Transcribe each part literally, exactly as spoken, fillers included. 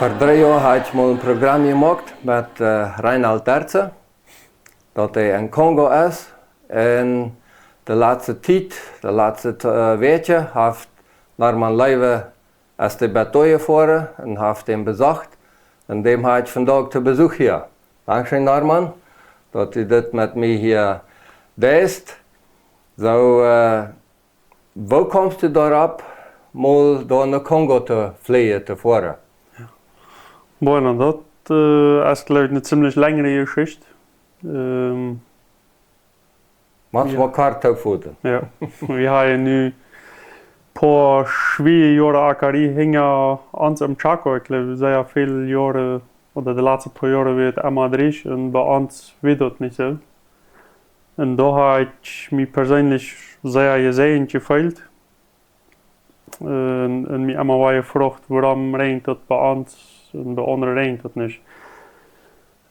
Ver dree Joa haud ekj mol een Program jemoakt met äh, Reinald Derze, daut hee en Kongo es. Un de latste Tiet, de latste äh, Wäakj, haft Norman Leiwe es de Betoje foaren un haft dän besocht. Un däm haud ekj vondoag to Besuch hia. Dankscheen, Norman, daut du dit met mie hia deist. Soo, äh, woo kaumst du doaropp, mol doa no Kongo to fleejen, to foaren? Bueno, daut äh, es, jleew ekj, eene ziemlich lenjre Jeschicht. Ähm, Mott wie mol kort toopfoten. Jo, wie haben nu poa schwoare Joaren Akari hinja ons em Chaco. Ekj jleew, sea väl Joaren, ooda de latste poa Joaren wia et emma drieech un bie ons wia daut nich soo. Un doa haud ekj mie perseenlich sea jesäajent jefeelt. Un, un mie emma wada jefroacht, wuarom räajent daut bie ons un bie aundre räajent daut nich.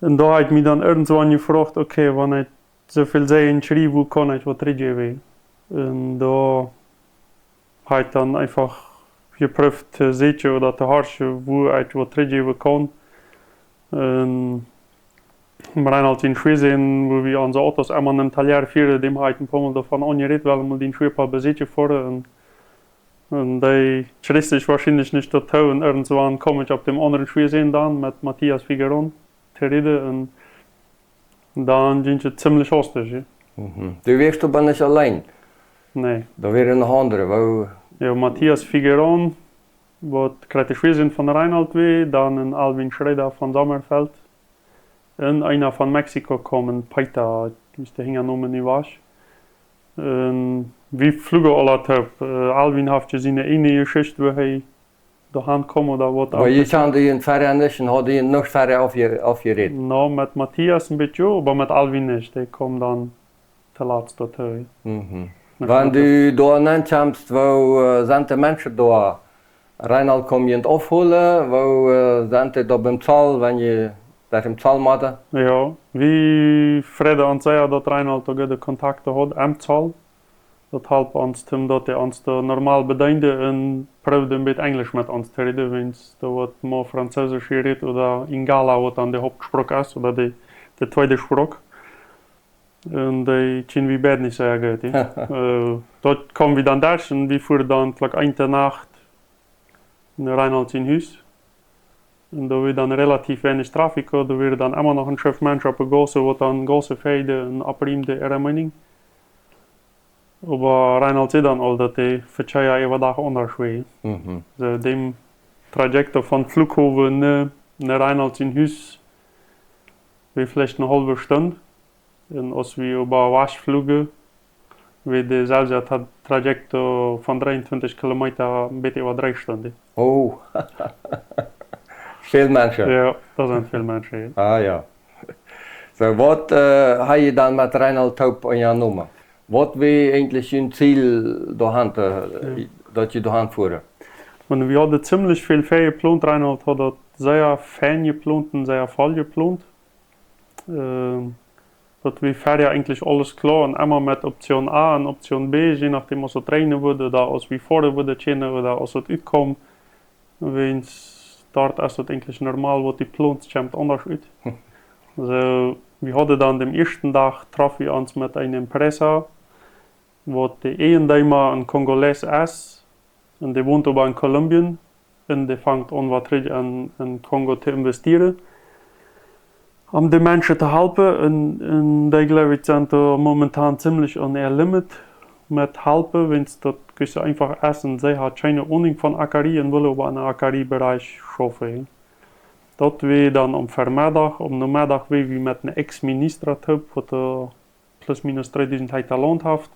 Un doa haud ekj mie dan irjentwan jefroacht, okay, wan ekj soo väl Säajen kjrie, woo kaun ekj waut trigjjäwen? Un doa haud ekj dan eefach jeprooft to sieekjen ooda to horchen, woo ekj waut trigjjäwen kaun. Un Reinald sien Schwiasän, woo wie onse Autos emma em Taller fieren, däm haud ekj een poa mol doavon aunjerät, well mol dän Schwiapa besieekjen foaren. Un, un dee kjrieech sikj woarschienlich nich doatoo. Un irjentwan kjeem ekj opp dän aundren Schwiasän dan met Matthias Figueron to räden. Un dan jinkj et ziemlich hastich, jo. Mhm. Du wieescht oba nich auleen. Nä. Doa wieren noch aundre. Woo? Jo, Matthias Figueron, waut de Schwiasän von Reinald wia, dan een Alwin Schroeder von Sommerfeld. Un eena von Mexiko kjeem, Peter, ekj weet de Hinjanomen nich wajch. Un wie fluagen aula toop. Äh, Alwin haft je siene eejne Jeschicht, woo hee doahan kjeem ooda waut. Oba jie kjanden junt verhäa nich un hauden junt nich verhäa aufje-, aufjerät? No, met Matthias een bät, jo, oba met Alwin nich. Dee kjeem dan toolatst doatoo. Mhm. Wan du doa nenn kjemst, woo äh, sent de Menschen doa? Reinald kjemt junt aufholen, woo äh, sent dee doa biem Zoll, wan jie doa em Zoll motten? Jo, wie freiden ons sea, daut Reinald doa goode Kontakte haud em Zoll. Daut holp ons, om daut hee ons doa normal bedeend un proowd een bät Enjlisch met ons to räden, wiels doa waut mau Franzeesch jerät ooda Lingala, waut dan de Hauptsproak es, ooda de, de tweede Sproak. Un dee kjennen wie beid nich sea goot, jo. Äh, doa kjeemen wie dan derch un wie fuaren dan jlikj eene Nacht no Reinald sien Hus. Un doa wia dan relativ weinich Traffic, doa wieren dan emma noch een Schoof Menschen opp de Gauss, waut dan Gaussen feajden un opriemden, äare Meenunk. Oba Reinald säd dan aul, daut de Vekjia äwadach aundasch wia. Mhm. Soo, däm Trajekt von Flughafen no, no Reinald sien Hus, wia veleicht eene haulwe Stund. Un aus wie äwa Wasch fluagen, wia de selwja Tra-, Trajekt von dreeuntwintich Kilometa een bät äwa dree Stunden. Oh. Väl Menschen. Jo, daut sent väl Menschen, jo. Ah jo. Soo, waut äh, hab jie dan met Reinald toop unjanomen? Waut wia eejentlich jun Ziel doahan, äh, jo, daut jie doahan fuaren? Un wie hauden ziemlich väl väajeplont. Reinald haud daut sea fein jeplont un sea voll jeplont. Ähm, daut wia verhäa eejentlich aules kloa un emma met Option A un Option B, je nodäm aus daut räajnen wudd, ooda aus wie foaren wudden kjennen, ooda aus daut utkjeem. Wiels doa es daut eejentlich normal, waut du plonst, kjemt aundasch ut. Soo, wie hauden dan dän ieeschten Dach, troffen wie ons met eene Empresa, waut de Eejendeema een Kongoles es, un dee wont oba en Kolumbien, un dee fangt aun waut trigj aun en Kongo to investieren, om de Menschen to halpen. Un, un dee, jleew ekj, sent doa momentan ziemlich aun äa Limit met halpen, wiels daut nich soo eefach es, un see haft kjeene Aununk von Akari un well äwa een Akari-Bereich schaufen. Daut wia dan aum Vemeddach, aum Nomeddach wia wie met een Ex-Ministra toop, waut doa plus minus dreedusent Hekta Launt haft.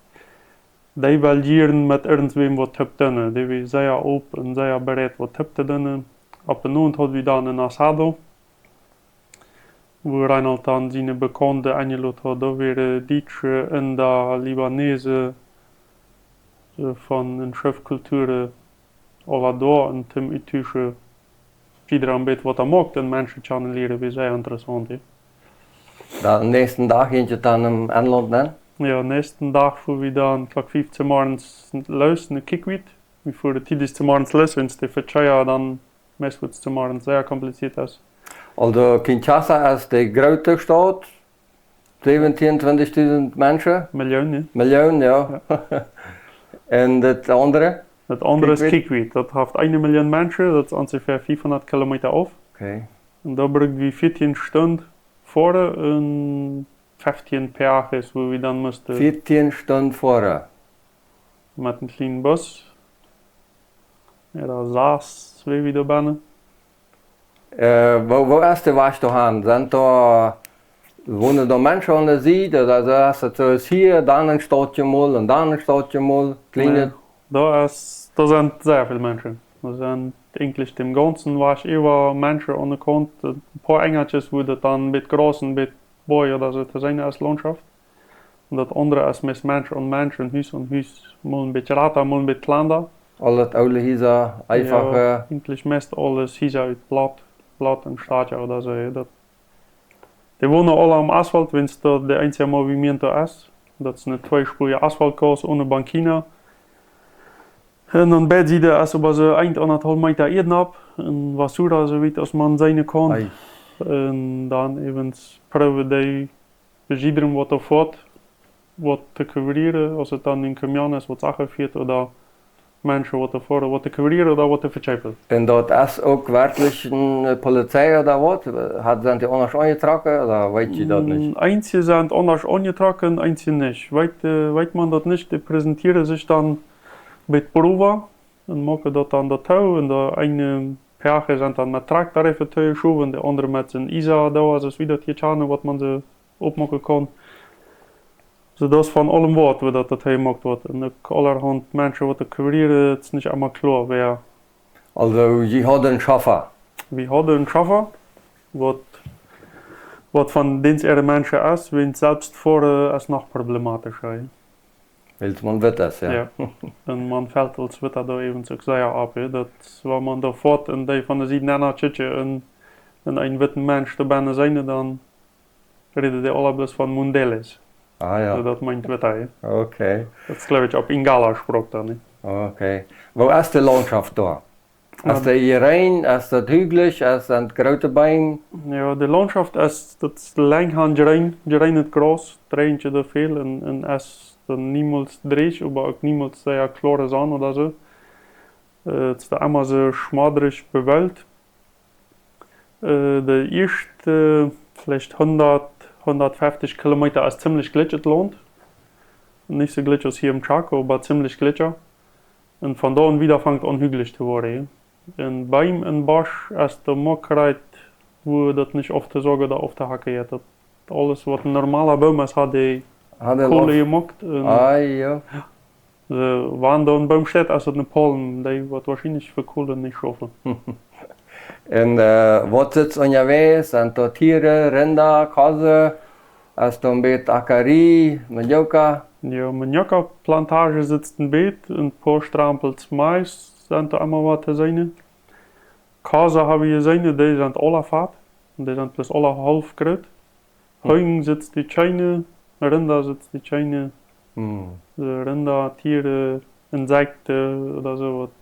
Dee well jieren met irjentwäm waut toop doonen. Dee wia sea op un sea bereit, waut toop to doonen. Opp eenen Owent haud wie dan een Asado, wua Reinald dan siene Bekaunte enjelot haud. Doa wieren Dietsche, Inda, Libanese, soo von eene Schoof Kulturen, aula doa, un toom uttuschen, jiedra een bät waut hee moakt, un Menschen kjanen lieren, wia sea interessaunt, jo. Dan dän näakjsten Dach jinkj et dan em Enlaunt nenn? Jo, näakjsten Dach fuaren wie dan Klock fief zemorjes loos no Kikwit. Wie fuaren tiedich zemorjes loos, wiels de Vekjia dan meist woat et zemorjen sea kompliziert es. Aulsoo Kinshasa es de groote Staut, säwentieen, twintichdusent Menschen. Million, jo. Million, jo. Jo. Un daut aundre? Daut aundre es Kikwit. Kikwit. Daut haft eene Million Menschen, daut es onjefäa fiefhundat Kilometa auf. Okay. Un doa bruck wie vieetieen Stunden foaren un feftieen Peajes, wua wie dan musten. Vieetieen Stunden foaren. Met een kjlienen Bus. Jo, doa saust du wie doa bennen. Äh, woo, woo es de Wajch doahan? Sent doa, wonen doa Menschen aun de Sied? Ooda es et soo aus hia, dan een Stautje mol un dan een Stautje mol? Kjliene. Jo, doa es, doa sent sea väl Menschen. Doa sent eejentlich dän gaunzen Wajch äwa Menschen aun de Kaunt. Een poa Enjatjes, wua daut dan een bät Graus, een bät Boaj ooda soo to seenen es, Launtschoft. Un daut aundre es meist Mensch aun Mensch, Hus aun Hus, mol een bät jrata, mol een bät kjlanda. Aule oole Hiesa, eefache. Jo, eejentlich meist aules Hiesa ut Blaut, Blaut un Städa ooda soo, jo. Daut, dee wonen aule aum Asfalt, wiels daut de eensje movimiento es. Daut es eene tweespuajje Asfaltgauss one banquina. Un aun beid Sieden es oba soo een, aundathaulf Meta Ieed nopp. Un basura, soo wiet aus maun seenen kaun. Ei. Un dan äwent proowen dee bie jiedrem waut doa foat, waut to kubrieren, aus et dan een Kamion es, waut Sachen fieet, ooda Menschen waut doa foaren, waut to kubrieren ooda waut to vekjeepen. Un daut es uk werkjlich eene Polizei ooda waut? Haft, sent dee aundasch aunjetrocken ooda weet jie daut nich? Mm, eenje sent aundasch aunjetrocken, eenje nich. Weet, äh, weet maun daut nich, dee präsentieren sikj dan bie Prova un moaken daut dan doatoo. Un de eene Peaje sent dan met Trakjta äwa to schowen, de aundre met sien Iesa doa, soo aus wie daut hia kjanen, waut maun soo oppmoaken kaun. Soo daut es von aulem waut, woo daut, daut hee jemoakt woat. Un uk aulahaunt Menschen waut doa kubrieren, et es nich emma kloa, wäa. Aulsoo, jie hauden een Chauffeur? Wie hauden een Chauffeur, waut, waut von dän äare Menschen es, wiels selfst foaren es noch problematischer, jo. Wiels maun witt es, jo. Jo. Un maun felt aus Witta doa äwent uk sea opp, jo. Daut, wan maun doa foat un dee von de Sied nenn kjikjen un, un een witten Mensch doa bennen seenen, dan räden dee aule bloos von mundeles. Ah, jo. Soo, daut meent Witta, jo. Okay. Daut es, jleew ekj, opp Lingala Sproak dan, jo. Okay. Woo es de Launtschoft doa? Es dee jereen, es daut hüglich, es, sent groote Beem? Jo, de Launtschoft es, daut es lang han jereen, jereenet Graus, et räajent doa väl un, un es dan niemols drieech, oba uk niemols sea kloare Sonn ooda soo. Äh, et es doa emma soo schmoddrich bewolkt. Äh, de ieeschte, veleicht hundat, hundatfeftich Kilometa es ziemlich glitschet Launt. Nich soo glitsch aus hia em Chaco, oba ziemlich glitscha. Un von doa aun wieda fangt aun hüglich to woaren, jo. Un Beem un Bosch es doa mau krakjt, wua daut nich auftosoagen ooda auftohacken jeit. Daut aules waut een normala Boom es, haft dee Kohle jemoakt. Un ah, jo. Jo. Soo, wan doa een Boom steit, es daut een Palm, dee woat woarschienlich fa Kohle nich schaufen. Un, äh, waut sitt unjawäajes? Sent doa Tieren, Rinda, Kosen? Es doa een bät Ackerie, Mandioka? Jo, Mandioka Plantage sitt een bät, een poa Strampels Mais sent doa emma waut to seenen. Kosen hab wie jeseenen, dee sent aule fat. Un dee sent bloos aule haulf groot. Hm. Hunj sitt doa kjeene, Rinda sitt doa kjeene. Hm. De Rinda, Tieren, Insekten ooda soo waut,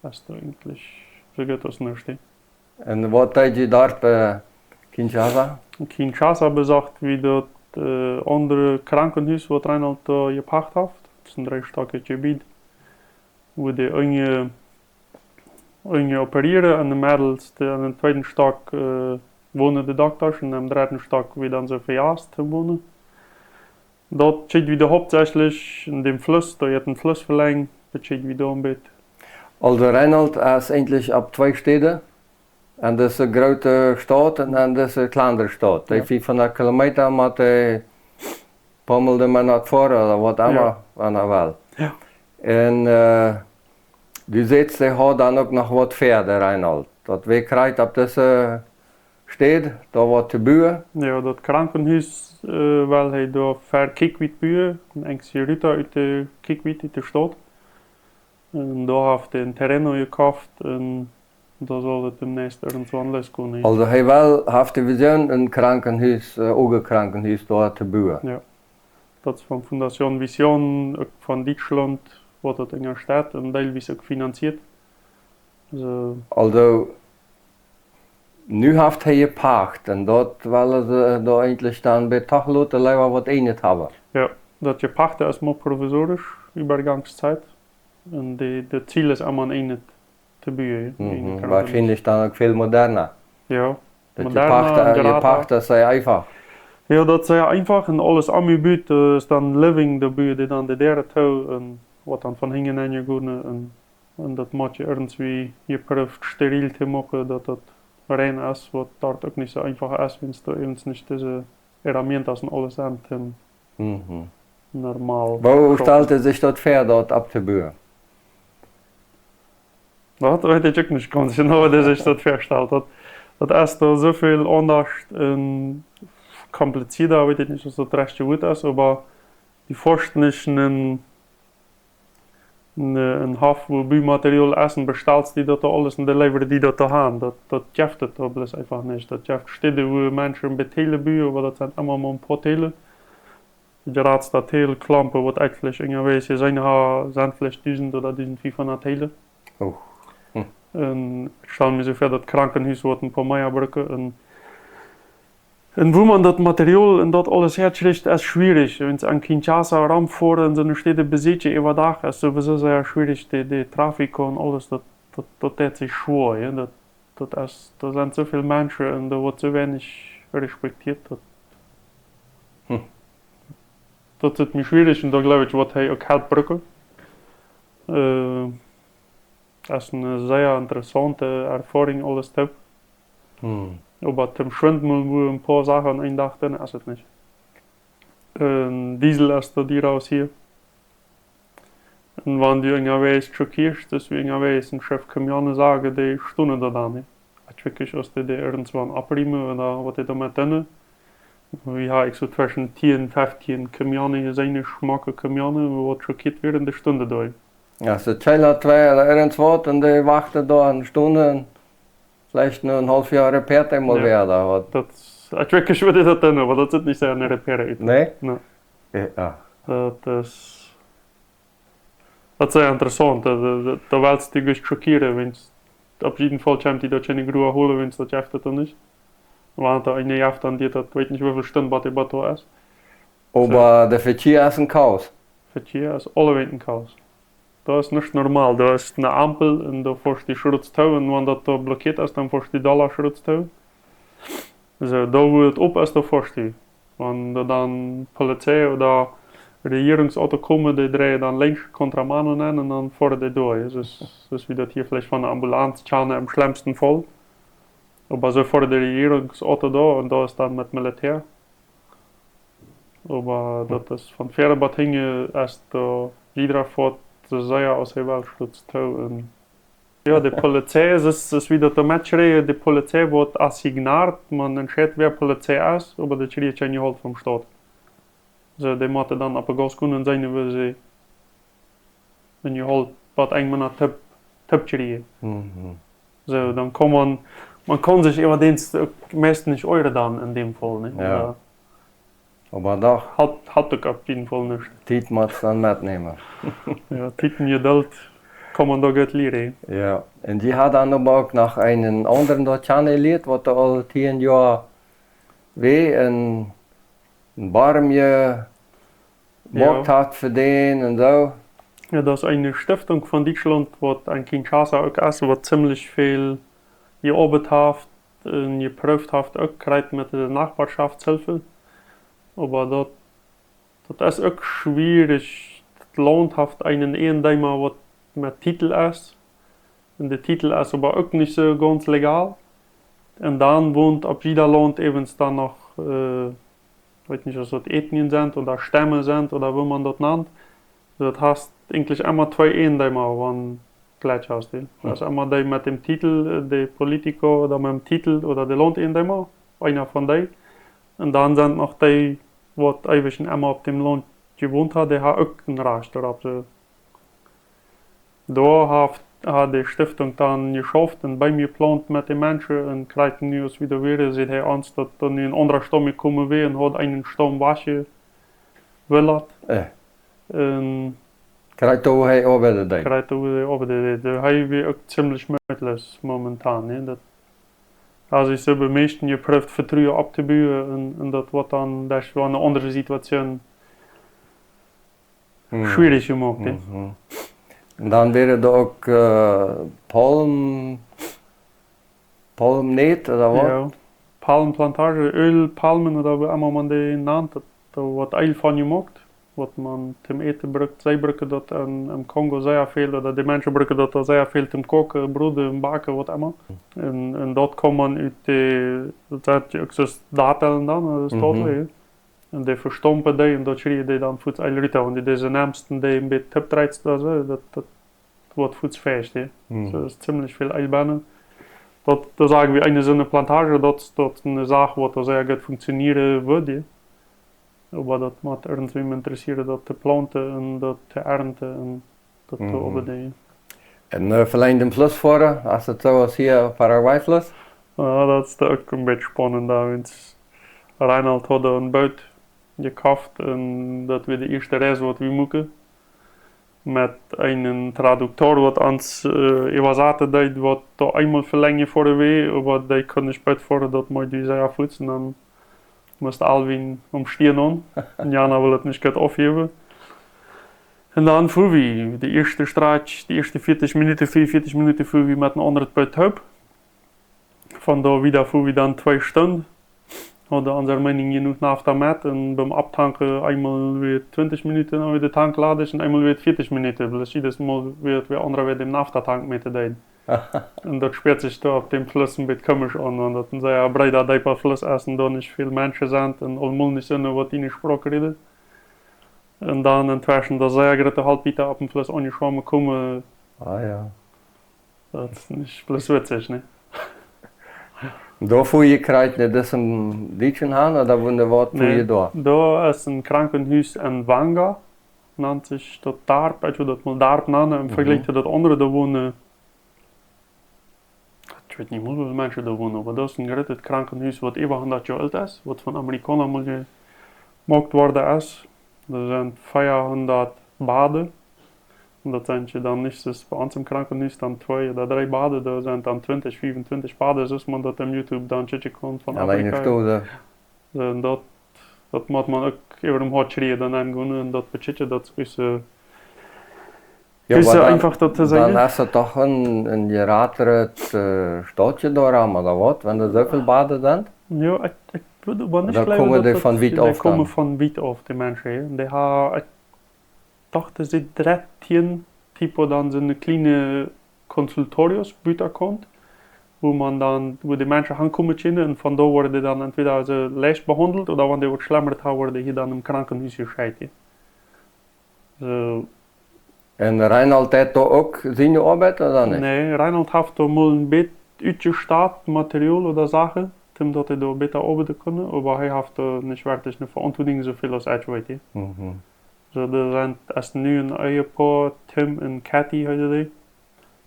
es doa eejentlich soo goot aus nuscht, jo. Un waut deed jie doa bie Kinshasa? Kinshasa besocht wie daut, äh, aundre Krankenhus, waut Reinhold doa jepacht haft. Daut es een dreestakjet Jebied, wua dee eene, eene operieren, un de Mädels, dee aum tweeden Stock, äh, wonen de Doktasch, un aum dredden Stock wie dan soo vejast to wonen. Daut kjikj wie doa hauptsächlich en dän Fluss, doa jeit een Fluss velenjd, daut kjikj wie doa een bät. Aulsoo Reinhold es eejentlich opp twee Städen, en dise groote Staut un en dise kjlandre Staut. Dee Jo. fiefhundat Kilometa mott dee pummel de Menat foaren ooda waut emma, Jo. wan hee well. Jo. Un, äh, du sajchst, dee haud dan uk noch waut väa, de Reinhold. Daut wia krakjt opp dise Städ, doa waut to buen? Jo, daut Krankenhus, äh, well hee doa ver Kikwit buen, een enkje Ruta ut de Kikwit, ut de Staut. Un doa haft hee een terreno jekoft un doa saul et demnäakjst irjentwann losgonen. Aulsoo hee well, haft de Visioon een Krankenhus, äh, Uagenkrankenhus doa to buen. Jo. Daut es von Fundación Visión, uk von Dietschlaunt, woat daut unjastetten un deelwies uk finanziert. Soo. Aulsoo, nu haft hee jepacht un daut wellen see doa eejentlich dan bie toch loten, leewa waut eenet haben. Jo, daut Jepachte es mau provisorisch, Übergangszeit. Un de, de Ziel es emma een eenet to buen, een Mhm. Krankenhus. Woarschienlich dan uk väl moderna. Jo, Daut moderna, Jepachte, grata. Jepachte es sea eefach. Jo, daut es sea eefach un aules aunjebut, äh, es dan living, doa buen dee dan de Däaren too un woat dan von hinjen aunjegonen un, un daut mott je irjentwie jeprooft steril to moaken, daut daut rein es, waut doa uk nich soo eefach es, wan doa äwent nich dise herramientas un aules aun Mhm. normal Woo schaufen. Stalt hee sikj daut väa, daut opptobuen? Daut weet ekj uk nich gaunz jeneiw, woo hee sikj daut väastalt. Daut, daut es doa soo väl aundasch un kompliziert, weet ekj nich, aus daut rajchte Wuat es, oba dee forscht nich en, en, en Hoff, wua Bumaterial es un bestalst die daut doa aules un dee liewren die daut doa han. Daut, daut jeft et doa bloos eefach nich. Daut jeft Städen, wua Menschen bie Täle buen, oba daut sent emma mau een poa Täle. De jratsta Täl, Klompen, waut ekj veleicht irjentwäa jeseenen hab, sent veleicht dusent ooda dusent fiefhundat Täle. Oh. Hm. Un ekj stal mie soo väa, daut Krankenhus woat een poa mea brucken. Un, un wua maun daut Material un daut aules häakjricht, es schwierich. Wan see en Kinshasa romfoaren un soone Städen besieekjen äwa Dach, es sowieso sea schwierich, de, de Trafik un aules, daut, daut, daut deit sikj schwoa, jo. Daut, daut es, doa sent soo väl Menschen un doa woat soo weinich respektieet, daut Hm. Daut es mie schwierich un doa jleew ekj, woat hee uk Help brucken. Äh, daut es eene sea interessaunte Erfoarunk, aules toop. Hm. Oba toom schwind mol wua een poa Sachen aun een Dach, dan es et nich. Äh, Diesel es doa diera aus hia. Un wan du irjentwäa schockiert, daut wie irjentwäa een Schef Kamione sagen, dee stonen doa dan, nä? Ekj weet nich, aus dee, dee irjentwua opriemen ooda waut dee doamet doonen. Wie haben, ekj soo tweschen tieen, feftieen Kamione jeseenen, schmocke Kamione, wua waut schockiert wieren, dee stonen doa. Jo, soo China twee ooda irjentwaut un dee wachten doa un stonen un veleicht noch een haulf Joa repaired eemol Jo. wada, waut? Daut, ekj weet nich, waut dee daut doonen, oba daut sitt nich sea en de Repair ut. Nä? Nä. Jo. Daut es Daut es sea interessaunt. Doa, doa, doa wellst du nich schockieren, wan, opp jieden Faul kjemt dee daut kjeene Grua holen, wan daut jeft et dan nich. Wan daut eene jeft, dan diet daut, weet nich woo väl Stunden bat dee bat doa es. Oba Soo. De Vekjia es een Chaos. Vekjia es aulawäajen een Chaos. Daut es nich normal. Daut es eene Ampel un doa foascht du schruts too un wan daut doa blockieet es, dan foascht du dolla schruts too. Soo, doa wua et op es, doa foascht du. Wan doa dan Polizei ooda Rejierungsauto komen, dee dreien dan lenkjs contramano aun un dan foaren dee doa. Soo, soo aus wie daut hia veleicht von de Ambulanz kjanen em schlemmsten Faul. Oba soo foaren de Rejierungsauto doa un doa es dan met Militär. Oba daut es von väaren bat hinjen, es doa jieda foat soo sea aus hee well schruts too un Jo, de Polizei es, es, es wie daut doa met kjrieen, de Polizei woat assigniert, maun entscheit wäa Polizei es, oba dee kjrieen kjeen Jehalt vom Staut. Soo, dee motten dan opp de Gauss gonen un seenen, woo see een Jehalt waut eemol no toop, toop kjrieen. Mhm. Soo, dan kaun maun, maun kaun sikj äwa dän uk meist nich oajren dan en däm Faul, nä? Jo. Oba Oba doch. Haft, haft uk opp jieden Faul nuscht. Tiet mott dan metnämen. Jo, Tiet un Jedult kaun maun doa goot lieren. Jo. Un dee haft dan oba uk noch eenen aundren doa kjanen jelieet, waut doa aul tieen Joa wia un een Barm jemoakt Jo. haft fa dän un soo. Jo, daut es eene Stiftung von Dietschlaunt, waut en Kinshasa uk es, waut ziemlich väl jeoabeit haft un jeprooft haft, uk krakjt met de Nachbarschaftshilfe. Oba daut, daut es uk schwierich. Daut Launt haft eenen Eejendeema, waut met Titel es. Un de Titel es oba uk nich soo gaunz legal. Un dan wont opp jieda Launt äwent dan noch, äh, weet nich, aus daut Ethnien sent ooda Stemmen sent ooda woo maun daut nant. Daut haft eejentlich emma twee Eejendeema, wan Klatsch hast du. Hm. Daut es emma dee met däm Titel, äh, de Politiker ooda met däm Titel ooda de Launtiejendeema, eena von dee. Un dan sent noch dee, waut eewich un emma opp däm Launt jewont haft, dee haft uk een Rajcht doaropp. Soo. Doa haft, haft de Stiftung dan jeschauft un Beem jeplaunt met de Menschen un krakjt nu aus wie doa wieren, sajcht hee ons, daut doa nu een aundra Staum jekomen wia un haft eenen Staum wajchjewillat. Äh. Un Krakjt doa, wua hee oabeiden deed. Krakjt doa, wua hee oabeiden deed. Soo, hee wia uk ziemlich mootloos momentan, nä? Daut, aus ekj soo bie mieeschten jeprooft Vetruen opptobuen un, un daut woat dan, daut es wada eene aundre Situation, schwierich jemoakt, nä? Mhm. Un dan wieren doa uk, äh, Palm, Palmnot, ooda waut? Jo. Palmplantage, Ölpalmen ooda woo emma maun dee nant, daut, doa woat Eel von jemoakt, waut maun toom Äten brukt. See brucken daut en, em Kongo sea väl, ooda de Menschen brucken daut doa sea väl toom koaken, broden, backen, waut emma. Un, un daut kaun maun ut de, daut sent je uk soo Datteln dan, ooda Datteln, jo. Un dee vestompen dee, un daut kjrieen dee dan fuaz Eel rut, wan dee dise nämst, dee een bät toop dreist ooda soo, daut, daut woat fuaz fäasch, jo. Soo, daut es ziemlich väl Eel bennen. Daut, daut saj wie, eene soone Plantage, daut, daut es eene Sach, waut doa sea goot funktionieren wudd, jo. Oba daut mott irjentwäm interessieren, daut to plaunten un daut to arnten un daut to oabeiden. Un, äh, veleicht dän Fluss foaren, aus daut soo aus hia Paraguay Fluss? Jo, daut es doa uk een bät spaunend doa, wiels Reinhold haud een Boot jekoft un daut wia de ieeschte Reis, waut wie muaken. Met eenen Traduktor, waut ons, äh, äwasaten deed, waut doa eemol velenjd foaren wia, oba dee kunn nich Boot foaren, daut mott dee sea fuaz, un dan must Alwin am Stierna. Un Jana wull daut nich goot aufjäwen. Un dan fua wie, de ieeschte Strakj, de ieeschte vieetich Minuten, fiefunvieetich Minuten fua wie met een aundret Boot toop. Von doa wieda fua wie dan twee Stunden. Hauden onse Meenunk jenuach Nafta met un biem Auftanken eemol wia twintich Minuten, dan wia de Tank ladich un eemol wia vieetich Minuten. Bloos jiedet Mol wia et wada aundra, wada dän Nafta-Tank met to deelen. Un daut spieet sikj doa opp dän Fluss een bät komisch aun, wiels daut een sea breeda, deepa Fluss es un doa nich väl Menschen sent un aulmol nich sent, waut diene Sproak räden. Un dan entweschen doa sea groote Holtbieta opp dän Fluss aunjeschwomen komen. Ah, jo. Daut es nich bloos witzich, nä? Doa fua jie krakjt no disen Dietschen han, ooda wua, waut fua jie doa? Nä, doa es een Krankenhus en Wanga, nant sikj daut Darp, ekj wudd daut mol Darp nanen, em Vejlikj to daut aundre, doa wonen, ekj weet nich mol, woo väl Menschen doa wonen, oba daut es een grootet Krankenhus, waut äwa hundat Joa oolt es, waut von Amerikauna mol jemoakt worden es. Doa sent veahundat Baden. Un daut sent je dan nich soo aus bie ons em Krankenhus, dan twee ooda dree Baden, doa sent dan twintich, fiefunvieetich Baden, soo aus maun daut em YouTube dan kjikjen kaun von Afrika. Soo, un daut, daut mott maun uk äwa däm Hoat kjrieen, dan aungonen un daut bekjikjen, daut es, äh, Jo, oba dan, eenfach daut to seenen. Dan es daut doch een, een jratret, äh, Stautje doa, ooda waut, wan doa soo väl Baden sent? Jo, ekj, ekj wudd oba nich jleewen, daut dee von wiet auf, dee komen von wiet auf, dee Menschen, jo. Un dee ha, ekj docht, dee sent drettien Typen dan soone kjliene consultorios buten kjennen, wua maun dan, wua dee Menschen hankomen kjennen un von doa woaren dee dan entweder soo leicht behaundelt ooda wan dee waut Schlemret haben, woaren dee hia dan em Krankenhus jeschekjt. Soo. Un Reinhold deit doa uk siene Oabeit, ooda nich? Nä, Reinhold haft doa mol een bät utjestat Material ooda Sachen, toom daut hee doa bäta oabeiden kunn, oba hee haft doa nich werkjlich eene Veauntwuatunk, soo väl aus ekj weet, jo. Mhm. Soo, doa sent, es nu een Ehepoa, Tim un Kathy heeten dee.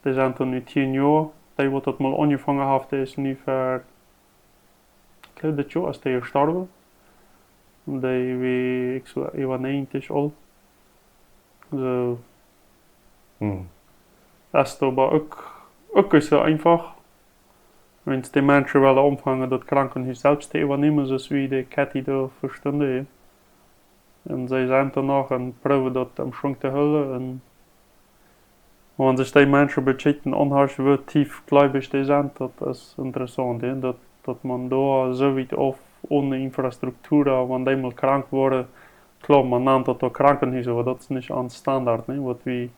Dee sent doa nu tieen Joa. Dee, waut daut mol aunjefongen haft, dee es nu ver, ekj jleew, dit Joa es dee jestorwen. Un dee wia, ekj saj, äwa näajentich aul. Soo. Hm. Es oba uk, uk nich soo eenfach. Wan dee Menschen wellen aunfangen, daut Krankenhus selfst to äwanämen, soo aus wie dee Kathy doa vestunden, jo. Un see sent doa noch un proowen daut aum Schwung to hoolen. Un wan sikj dee Menschen bekjikjt un aunhorcht, woo tiefjleewich dee sent, daut es interessaunt, jo. Daut, daut maun doa soo wiet auf onen Infrastruktur, wan dee mol krank woaren, kloa, maun nant daut doa Krankenhus, oba daut es nich ons Standard, nä, waut wie,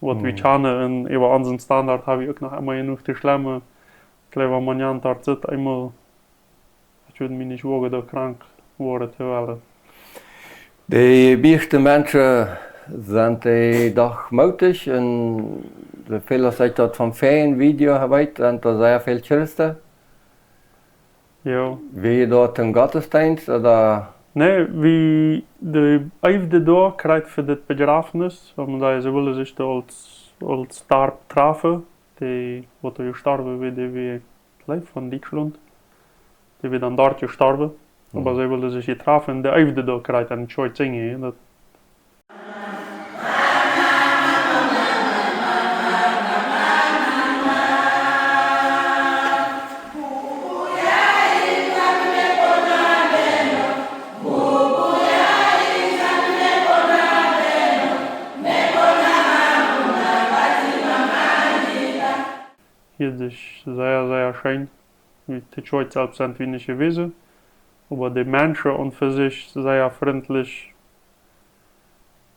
waut wie kjanen, un äwa onsen Standard ha wie uk noch emma jenuach to schlemmen. Ekj jleew, wan maun doa sitt, eemol, ekj wudd mie nich woagen, doa krank woaren to wellen. De mieeschte Menschen sent dee doch mootich un soo väl aus ekj daut von väl Videos weet, sent doa sea väl Christen. Jo. Wia doa een Gottesdeenst, ooda? Nä, wie, de Owent doa kjrieech wie daut Bejrafnis, wan see, see wullen sikj doa aus, aus Darp trafen, dee, waut doa jestorwen wia, dee wia, ekj jleew, von Dietschlaunt. Dee wia dan doa jestorwen. Mhm. Oba see wullen sikj hia trafen, de Owent doa kjrieech wie een Kjoakj sinjen, jo, daut Sikj sea, sea scheen. Wie, de Kjoakj selfst sent wie nich jewast, oba de Menschen aun un fa sikj sea frintlich.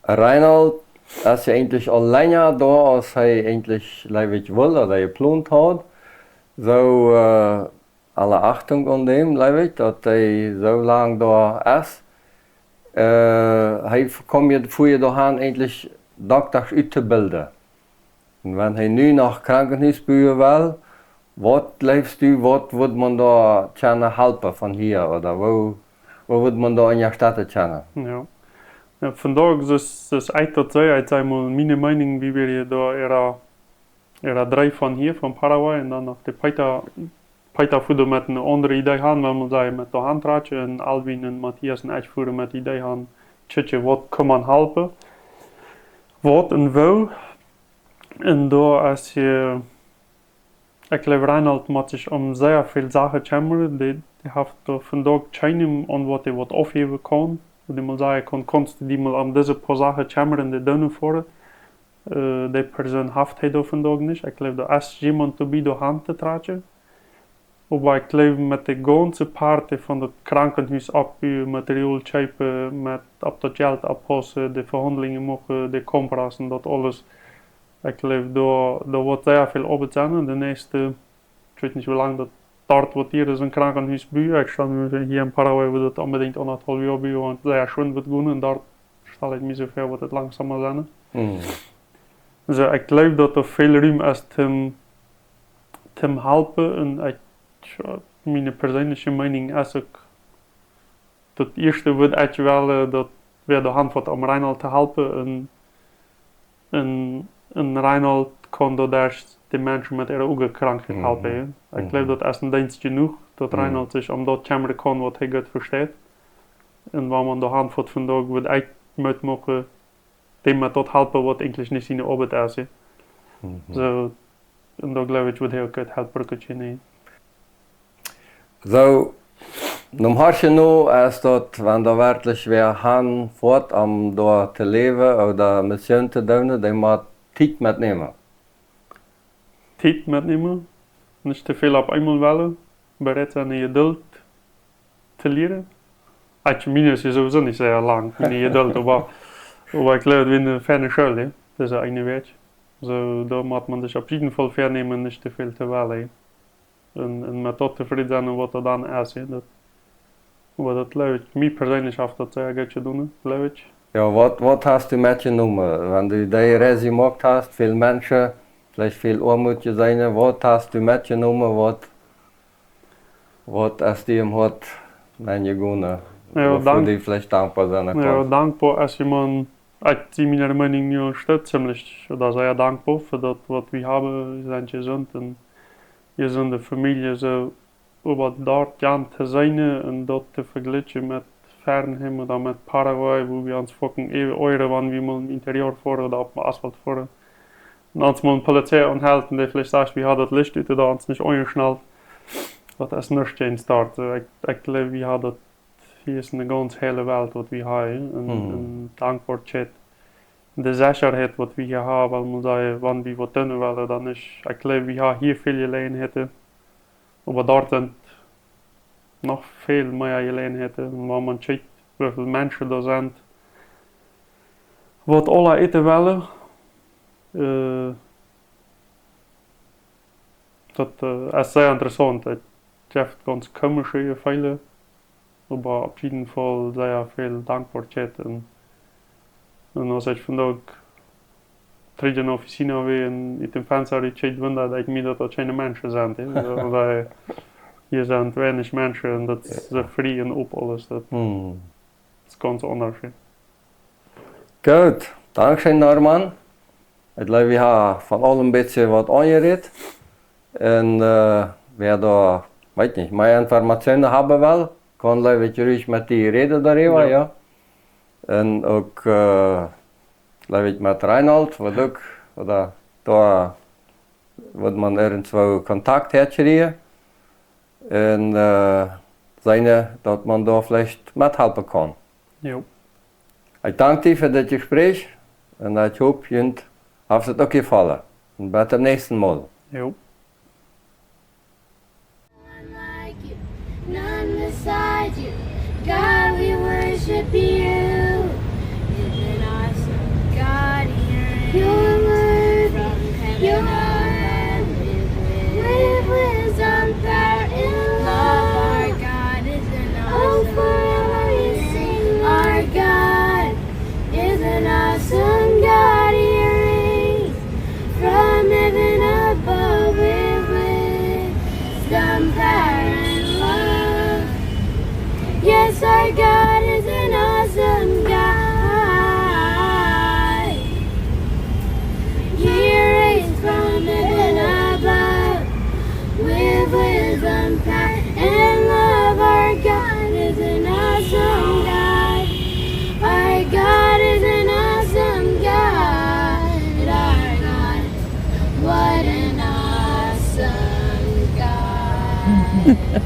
Reinhold es jo eejentlich aul lenja doa, aus hee eejentlich, jleew ekj, wull, ooda jeplont haud. Soo, äh, aule Achtunk aun däm, jleew ekj, daut hee soo lang doa es. Äh, hee kjeem jo, fua jo doahan eejentlich Doktasch uttobilden. Un wan hee nu noch Krankenhus buen well, waut jleefst du, waut wudd maun doa kjennen halpen von hia, ooda woo, woo wudd maun doa unjastetten kjennen? Jo. Jo, vondoag es, es ekj daut see, ekj saj mol miene Meenunk, wie wieren doa äa, äa dree von hia, von Paraguay, un dan noch de Peeta, Peeta fua doa met eene aundre Idee han, wan maun saj, met doa han trakjen, un Alwin un Matthias un ekj fuaren met de Idee han, tjitje, waut kaun maun halpen? Waut un woo? Un doa es hia, ekj jleew, Reinhold mott sikj om sea väl Sachen kjemren. Dee, dee haft doa vondoag kjeenem aun waut hee waut aufjäwen kaun. Wua dee mol sajen kaun, kaust du die mol om dise poa Sachen kjemren, dee doonen foaren. Äh, dee Persoon haft hee doa vondoag nich. Ekj jleew, doa es jemaunt doabie, doa han to trakjen. Oba ekj jleew, met de gaunze Poat von daut Krankenhus oppbuen, Material kjeepen, met opp daut Jelt oppaussen, de Vehaundlungen moaken, de Komprassen, daut aules. Ekj jleew, doa, doa woat sea väl Oabeit sennen. De näakjste, ekj weet nich, woo lang daut doat, waut hia es, een Krankenhus buen. Ekj stal mie hia en Paraguay, woat daut onbedinjt aundathaulf Joa buen, wan et sea schwind woat gonen. Un doa stal ekj mie soo väa, woat et langsamer sennen. Mhm. Soo, ekj jleew, daut doa väl Rum es toom, toom halpen. Un ekj, miene perseenliche Meenunk es uk, daut ieeschte wudd ekj wellen, daut wie doa han foaren om Reinhold to halpen. Un, un, un Reinhold kaun doa ieescht de Menschen met äare Uagenkrankheit Mhm. halpen, jo. Ekj jleew, Mhm. daut es een Deenst jenuach, daut Mhm. Reinhold sikj om daut kjemren kaun, waut hee goot vesteit. Un wan maun doa han foaren vondoag, wudd ekj Moot moaken, däm met daut halpen, waut eejentlich nich siene Oabeit es, jo. Mhm. Soo, un doa jleew ekj, wudd hee uk goot Help brucken kjennen. Soo, nom horchen no es daut, wan doa werkjlich wäa han foat om doa to läwen ooda Mission to doonen, dee mott Tiet metnämen. Tiet metnämen, nich too väl opp eemol wellen, bereit sennen, Jeduld to lieren. Ekj, miene es je sowieso nich sea lang, miene Jeduld, oba, oba ekj jleew, daut wia eene feine School, jo. Daut es eene Wäakj. Soo, doa mott maun sikj opp jieden Faul väanämen, nich too väl to wellen, jo. Un, un met daut tofräd sennen, waut doa dan es, jo. Daut, oba daut jleew ekj, mie perseenlich haft daut sea goot jedonen, jleew ekj. Jo, waut, waut hast du metjenomen? Wan du dee Reis jemoakt hast, väl Menschen, veleicht väl Oamoot jeseenen, waut hast du metjenomen, waut, waut es die em Hoat nenjegonen, Jo, woafäa dank-, du veleicht dankboa sennen jo, kaust? Dankboa es, wan, ekj sie miene Meenunk nu aul stets ziemlich, ooda sea dankboa fa daut, waut wie haben, wie sent jesunt un jesunde Famielje, soo, oba doa dan to sennen un daut to vejlikjen met Fernheim ooda met Paraguay, wua wie ons foaken äwa-, äweren, wan wie mol em Interior foaren ooda opp dän Asfalt foaren. Un ons mol een Polizist aunhelt un dee veleicht sajcht, wie haben daut Licht ut, ooda ons nich aunjeschnallt. Daut es nuscht jäajen doa. Soo, ekj, ekj jleew, wie haben daut, hia es eene gaunz heile Welt, waut wie haben. Un, Hmm. un Dankboakjeit. De Sechaheit, waut wie hia haben, well wie sajen, wan wie waut doonen wellen, dan es, ekj jleew, wie haben hia väl Jeläajenheiten. Oba doa sent noch väl mea Jeläajenheiten. Un wan maun kjikjt, woo väl Menschen doa sent, waut aula äten wellen, äh, daut, äh, es sea interessaunt. Daut jeft gaunz komische Jefeele, oba opp jieden Faul sea väl Dankboakjeit. Un, un aus ekj vondoag trigj enne Officina wia un ut däm Fensta rut kjikjt, wundad ekj mie, daut doa kjeene Menschen sent, jo. Soo, wiels hia sent weinich Menschen un daut es Jo. soo frie un op aules. Daut Hmm. es gaunz aundasch, jo. Goot, dankscheen, Norman. Ekj jleew, wie haben von aules een bät waut aunjerät. Un, äh, wäa doa, weet nich, mea Informatioonen haben well, kaun, jleew ekj, ruhig met die räden doaräwa, Jo. jo. Un uk, äh, jleew ekj, met Reinhold, waut Jo. uk, ooda doa woat maun irjentwoo Kontakt häakjrieen. Un, äh, seenen, daut maun doa veleicht methalpen kaun. Jo. Ekj dank die fa dit Jespräch un ekj hop, junt haft et uk jefollen. Un bat toom näakjsten Mol. Jo. worship you. Is an awesome God here. Your word, from heaven your above, with wisdom, power, and love. Our God is an awesome God. Our God is an awesome God. He reigns from heaven above with wisdom, power, and love. Yes, our God is an awesome God. He reigns from heaven above with wisdom, power, and love. Our God is an awesome God. Our God is an awesome God. Our God, what an awesome God.